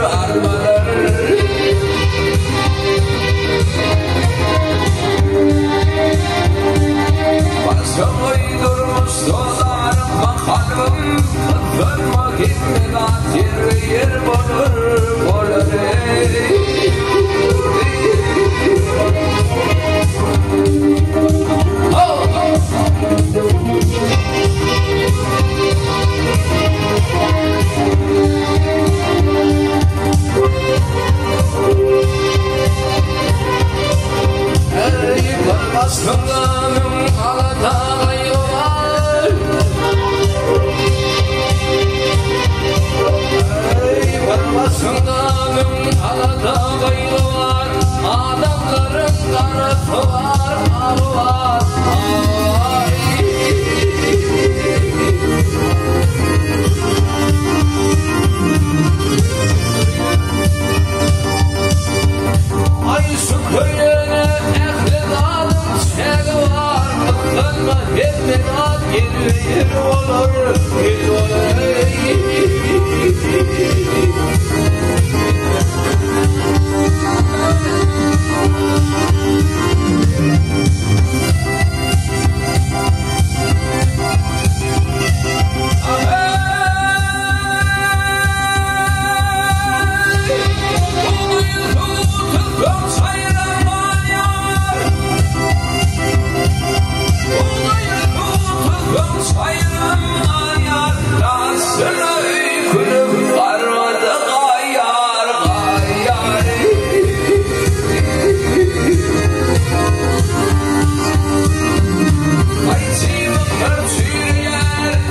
Ar bolar. Başyňy durmuş dozaryňa kalbym, Gyssanma hemme zat ýerbe-ýer bolar, bolar eý. Eý, bir başyňda müň alada gaýgy bar. Eý, bir başyňda müň alada gaýgy bar. Adamlaryň garasy bar, agy bar. Aý. Aý şu köýene ähli zadyň çägi bar, Gyssanma hemme zat ýerbe-ýer bolar, ýer bolar eý.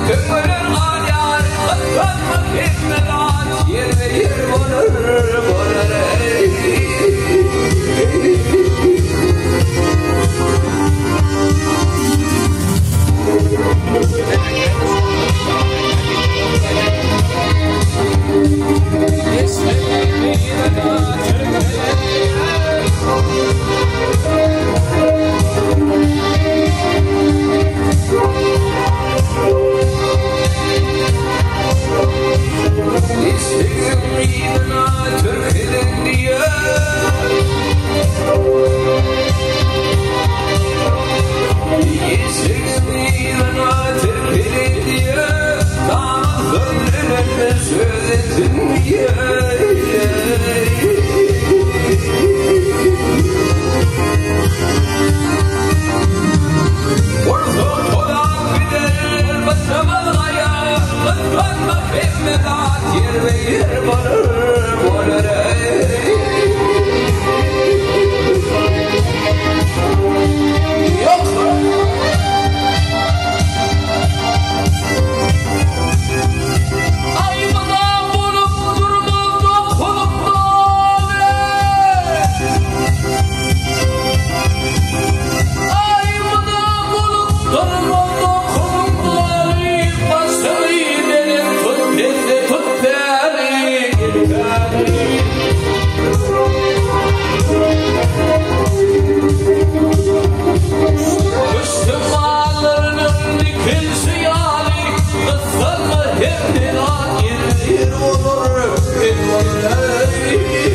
Töweler galýar, gyssanma hemme zat ýerbe-ýer bolar, bolar eý. Eşegiň yzyna türkelen düýe. Eşegiň yzyna türkelen düýe. Damansyn ölenme söz etsin diýe. Gursak tozap gider, başymyz gaýa, Gysganma hemme zat ýerbe-ýer bolar, bolar eý. Ýok! Aýbyna bolup durmaz dokulyp doly. Aýbyna bolup durmaz dokulyp doly. Başyny belent tut, pesde tut päli, päli. Müştemallarynyň dikilşi ýaly, Gyssanma hemme zat ýerbe-ýer bolar, el bolar.